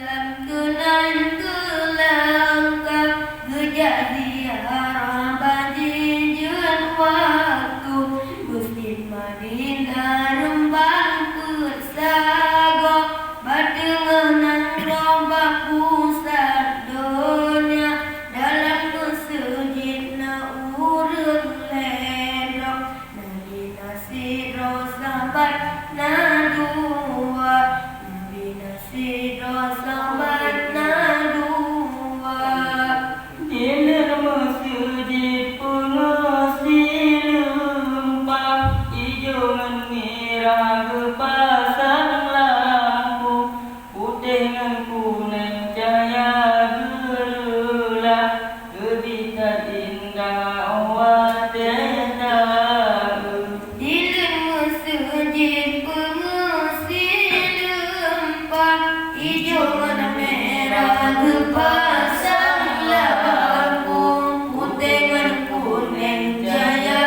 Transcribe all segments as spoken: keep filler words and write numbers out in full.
Lam keunan keu langkah geujak ziarah bak jih jeuet waktu. Meuseujid Madinah reumbang peuet sagoe, bak teungoh nanggroe bak pusat donya. Dalam meuseujid na ureuëng lhée droe. Nabi na sidroe, sahabat na dua. Nabi na sidroe, sahabat na dua. Di meuseujid peungeusi leumpah, ijo ngon mirah geupasang lampu. Putéh ngon kuneng cahya geureulah, teubiet that indah watée taeu. Di leuen meuseujid peungeusi leumpah, ijo ngon mirah geupasang lampu, putéh ngon kuneng cahya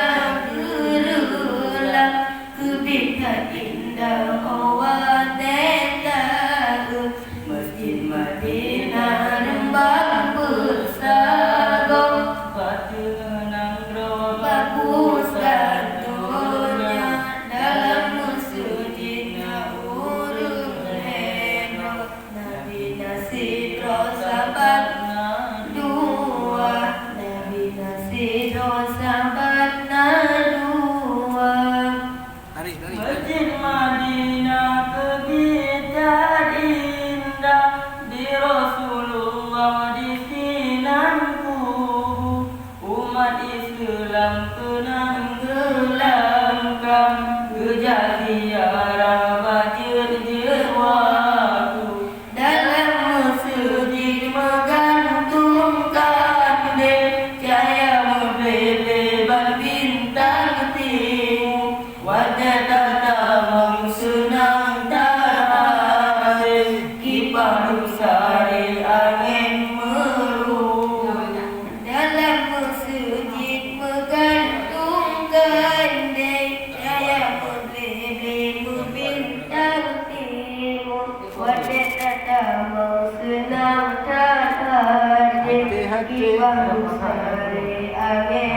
geureulah. Teubiet that indah watée taeu. Meuseujid Madinah reumbang peuet sagoe, bak teungoh nanggroe bak pusat donya. Dalam meuseujid na ureuëng lhée droe. Nabi na sidroe, sahabat na dua. Nabi na sidroe, sahabat na dua. Meuseujid Madinah teubiet that indah, di Rasulullah disinan kubu. Umat Islam keunan geulangkah, geujak ziarah bak jeuet-jeuet waktu. Dalam meuseujid meugantung kandé, cahya meuble-ble ban bintang timu. Watée tatamong seunang that até, kipah dum saré angén meureueng. Dalam meuseujid meugantung kandé, cahya meuble-ble meubintang timu. Watée tatamong seunang that até, kipah dum saré angén